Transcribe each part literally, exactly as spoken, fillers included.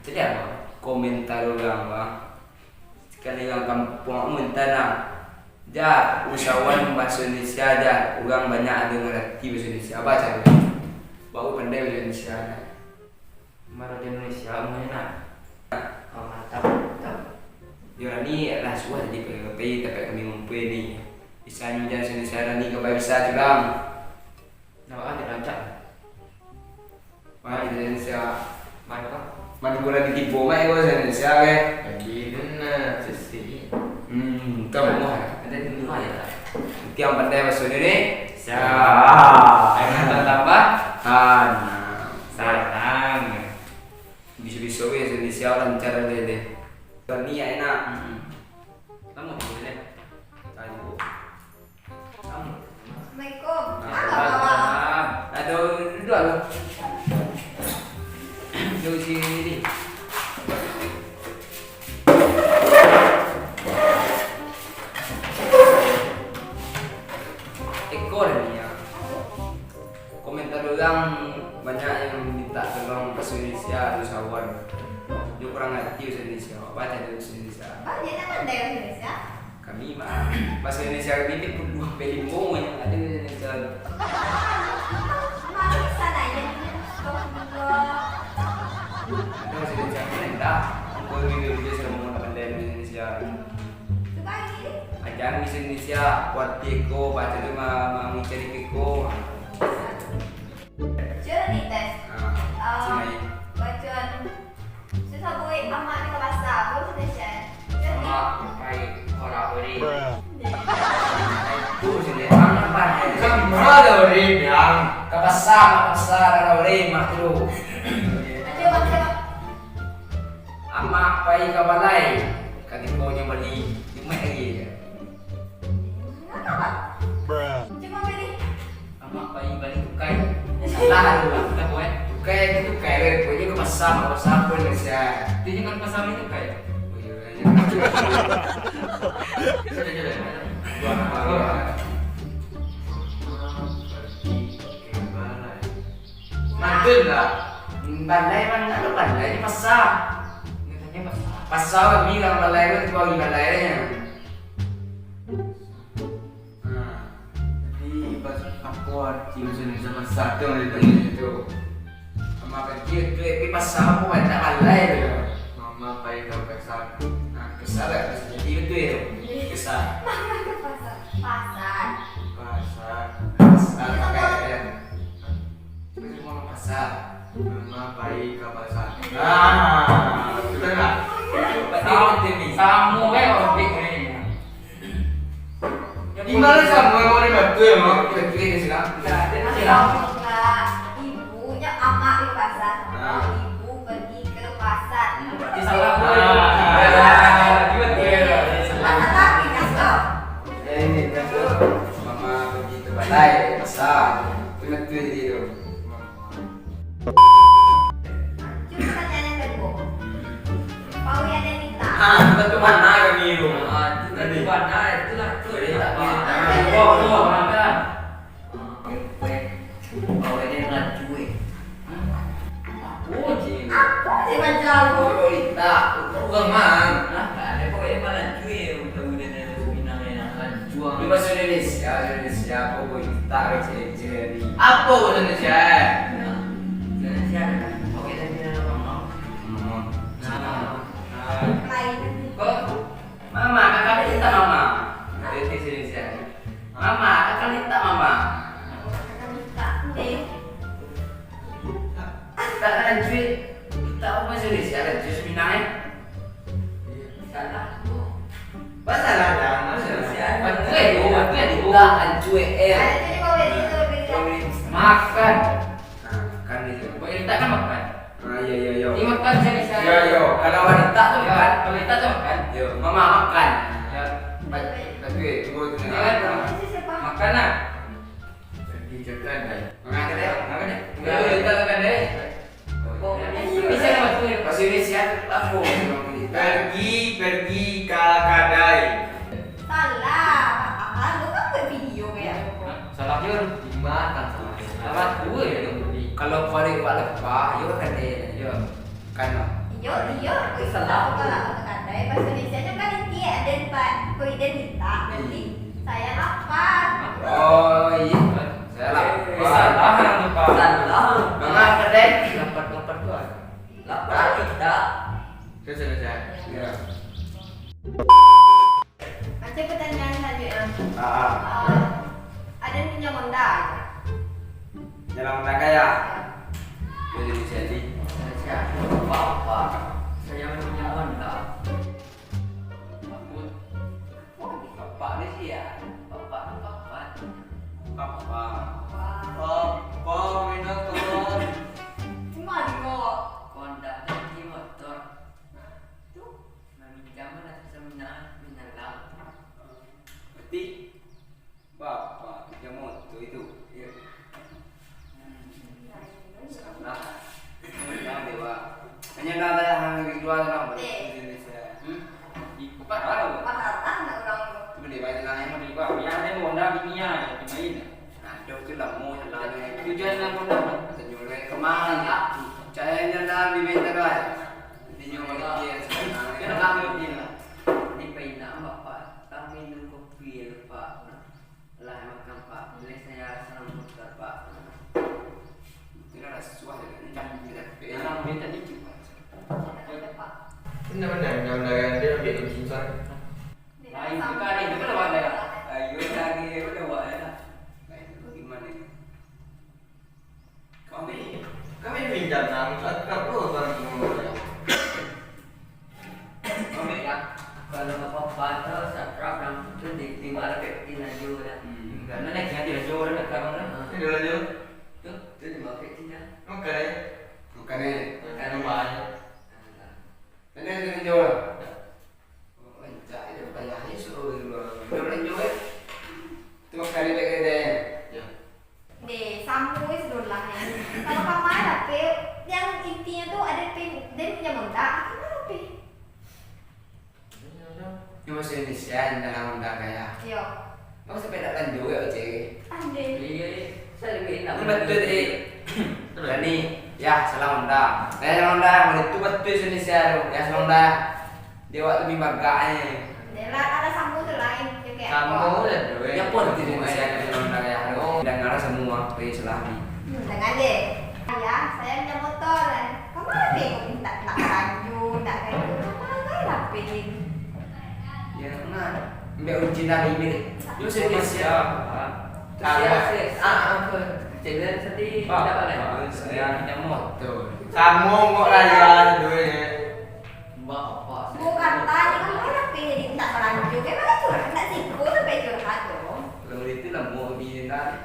Sadiah, Bang. Komentar urang, Bang. Sakali urang kampuang minta nah. Jar, usahawan bahaso Indonesia, Jar. Urang banyak ado ngarati bahaso Indonesia. Apo caro? Baru pandai bahaso Indonesia, Jar. Maraja Indonesia, umumnyo, nak. Oh, mantap, mantap. Yo, ni lah suah jadi pai tapi kami ngumpul ni. Bisa nyo Jar Indonesia ni ka bisa curang. Nah, ah, dia rancak. Wah, Indonesia. Mantap. Mana kurang ditipu, mai ko Indonesia, ke? Jadi benar, sesi. Hmm, kamu mah. Ada di rumah ya, tak? Nanti yang pandai bahasa Indonesia. Siap. Tambah. Tanam. Tanam. Bisa-bisa weh Indonesia lancar lele. Niat enak. Hmm. Kamu boleh. Tahu. Assalamualaikum. Waalaikumsalam. Aduh, duduk lah. Duduk sini ni. Eko dah ni, ya. Komentar urang banyak yang minta tolong bahasa Indonesia, bahasa Indonesia. Dia kurang ngerti bahasa Indonesia. Baca dulu bahasa Indonesia. Banyak nak pandai bahasa Indonesia? Kami mah, bahasa Indonesia kami ni pun dua puluh lima yang ada bahasa Indonesia. Mari sana, ya, astagfirullah. Ada bahasa Indonesia kami enggak. Aku lebih, lebih sudah mau nak pandai bahasa Indonesia. Cuba lagi. Ajaran bahasa Indonesia, kuat tiko, baca tu ma-, ma-, mencari tiko. Cuba dites. Ah, Eh, sini. Bacaan. Susah buik, amak ni ka pasa. Bagus, Indonesia. Cuba ni. Amak pai ka lauri. Bruh. Tu sini, amak pai. Ka lauri, bilang. Ka pasa, ka pasa, ka lauri, mak tu. Cuba, cuba. Amak pai ka balai. Katiko nyo bali, cuma aja. Kenapa? Bruh. Cuba bali. Amak pai bali tukai. Salah tu, kita buat. Tukai tu tukai, weh. Pokoknyo ka pasa, ka pasa pun bisa. Itu nyo kan pasa bali tukai. Oh, iyo, iyo. Sudah, sudah. Buat apa? Mantul lah. Balai mah, kalau balai ni pasa. Pasa kami urang balai tu, tibo hari balai nyo. Nah, jadi, pas apo arti bahasa Indonesia pasa tu, orang tanya tu? Mama kecil tu, tapi pasa apo, banyak balai tu. Mama pai ka pasar. Nah, kesal lah, bisa jadi betul ya? Kesal. Mama ke pasar. Pasar. Pasar. Pasar, pakai ya. Terus mau ke pasar. Mama pai ka pasar. Nah, betul tak? Berarti betul ni. Samo, eh, orang ni. Di mana sama yang orang batu ya, Mak? Kita kira dia sedang. Nah, dia sedang. Ibunya amak di pasar. Nah. Ibu pergi ke pasar. Berarti salah. Ah, iya, iya, iya, iya, iya. Pasar kaki, kasih tahu. Eh, ini, kasih tahu. Mama pergi ke balai, pasar. Itu betul dia tu. Cuba pertanyaan yang kedua. Pawi ada nita. Ah, betul mana kami tu? Ah, itu tadi mana? Itulah tu. Jadi tak apa. Apa? Apa? Apa? Pawi ada ngalacui. Apa je? Apa je macam tu? Berita. Itu urang mang. Nah, tak ada pawi ada ngalacui. Mudah-mudahan ada Minang yang ngalacui. Juang. Di bahasa Indonesia, Indonesia, apo boy? Tak kecil-kecil ni. Apo bahasa Indonesia? Indonesia, oke, dan dia ngomong. Ngomong. Nah, nah. Lain. Kok? Mama, kakak minta mama. Nah, itu Indonesia. Mama, kakak minta mama. Kakak minta, deh. Tak lanjut. Kita apa Indonesia lanjut seminang, eh? Salah. Masalah dah, masalah. Betul, betul. Kita lanjut, eh. Makan. Nah, makan itu. Kok kita kan makan? Ah, iya, iya, iya. Ini makan saya bisa. Iya, iya. Kalau wanita tu makan, kalau wanita tu makan. Iya. Mama makan. Ya. Baik, baik. Tunggu, tunggu. Iya, kan? Makan lah. Jadi, jangan, eh. Makan, eh. Makan, eh. Iya, iya, kita makan, eh. Bisa lah, Mas. Bahasa Indonesia apa? Pergi, pergi ka kadai. Salah. Apa? Lu kan buat video kayak gitu. Hah? Salah, Jun. Lima kan salah. Salah dua ya, Jun. Kalau paling buat lepas, yo kan dia. Yo. Kan, no? Yo, iyo. Salah. Kalau kata-kata, bahasa Indonesia-nyo kan inti, aden pa-, ko iden minta, berarti saya lapar. Oh, iyo. Saya lapar. Eh, salah, lupa. Salah. Manga kadai? Lapar, lapar tu, ah. Lapar, minta. Sudah, sudah, sudah. Ya. Macam pertanyaan saja, ya. Ah, ah. Ah, aden pinjam Honda aja. Jalan Honda kaya? Jadi, jadi. Saya, Bapak, saya pinjam Honda. Bapak ni sia? Bapak tu kapan? Kapan? Kapan, minta tolong? Cuma dua. Honda tadi motor. Tu? Maminjam lah, saminaan, minanam. Berarti Bapak pinjam motor itu? Iyo. Salah. Jangan dewa. Hanya dah ada yang lebih dua orang. Eh. Hmm? Ih, parah lah, Bu. Parah lah anak orang tu. Tu boleh baca lah, yang mau dibuat. Yang ada mau Honda bini ya, yang dimain. Aduh, tu lah mau jalan ni. Tujuan nak Honda apa? Senyum lu kemana? Cahayanya dah di meja dah. Senyum lagi dia sekarang. Dia dah ambil dia lah. Di Painak, Bapak. Kami minum kopi ya, Pak. Lah, makan, Pak. Boleh saya salam motor, Pak? Tidak ada sesuatu, tidak ada. Nah, minta dikit, Pak. Tidak ada, Pak. Benar-benar, mudah-mudahan dia ambil kunci sana. Lain tu kali, itu kan awak dah. Ayo, lagi, itu dah awak dah. Lain tu bagaimana ni? Kami, kami minjam nang, tak perlu bantu. Kami lah, kalau apa-apa tu, subscribe nang tu di, di mana pek tin aja dah. Hmm. Karena naik nanti aja orang nak kawan lah. Ini dulu aja. Tu, tu di mana pek tin dah. Makan eh? Makan eh? Makan apa aja? Tadi ada yang jual. Rancak aja, payah aja suruh di luar. Udah belanja, eh? Tu makan dia tak kena, eh? Ya. Deh, samo wis dolah ni. Kalau kamar tapi, yang intinya tu ada pin, dia pinjam Honda, kamar tapi. Ini bahasa Indonesia, yang dalam Honda kaya. Yo. Kau sampai tak lanjut ya, Cik? Andai. Iya, iya. Saya lebih enak. Ini betul, Cik. Berani. Ya, salam Honda. Eh, salam Honda. Mana tu betul Indonesia tu? Ya, salam Honda. Dia waktu mimbar gak ni. Dia lah, ada sambung tu lain. Dia kayak, samo wah. Lah, bro. Ya, pun di Indonesia ada salam Honda ya. Oh, dengar semua. Oke, salah ni. Hmm, dengar deh. Ya, saya punya motor. Kamu ada tengok minta, minta lanjut, minta kayak gitu. Kamu ada lah, Pin. Ya, nah. Ambil uji dari ini. Yo, saya siap. Siap, siap. Ah, apa? Channel tadi dapat kan? Saya punya motor. Samo kok raya duit. Mbak, apa? Bukan tanya, kan kau nak pilih di tak lanjut. Kan mana curhat? Nak siko sampai curhat tu. Kalau itu lah mau bini tadi.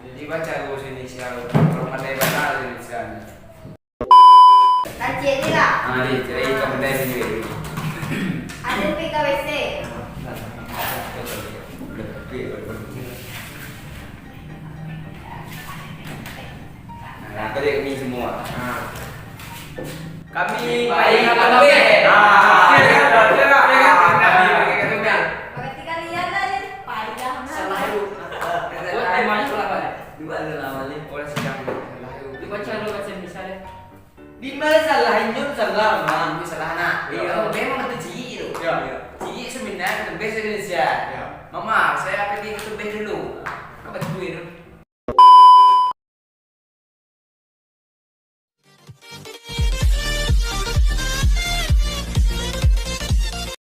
Jadi baca bahasa Indonesia. Kalau pandai bahasa Indonesia ni. Kacik ni lah. Ah, ni, cari ikan pandai ni. Ada P K W C. Nah, kau lihat ni semua. Ha. Kami baik kami. Ha. Berarti kalian lah ni. Payah. Salah lu. Buat temanya salah apa? Dua salah ni. Orang sedang salah lu. Dia baca lu, baca misalnya. Di mana salah? Inyo salah, Mak. Inyo salah, nak. Iyo. Memang tu ciek tu. Iyo. Ciek sebenarnya tu best Indonesia. Iyo. Mama, saya pergi ke tu best dulu.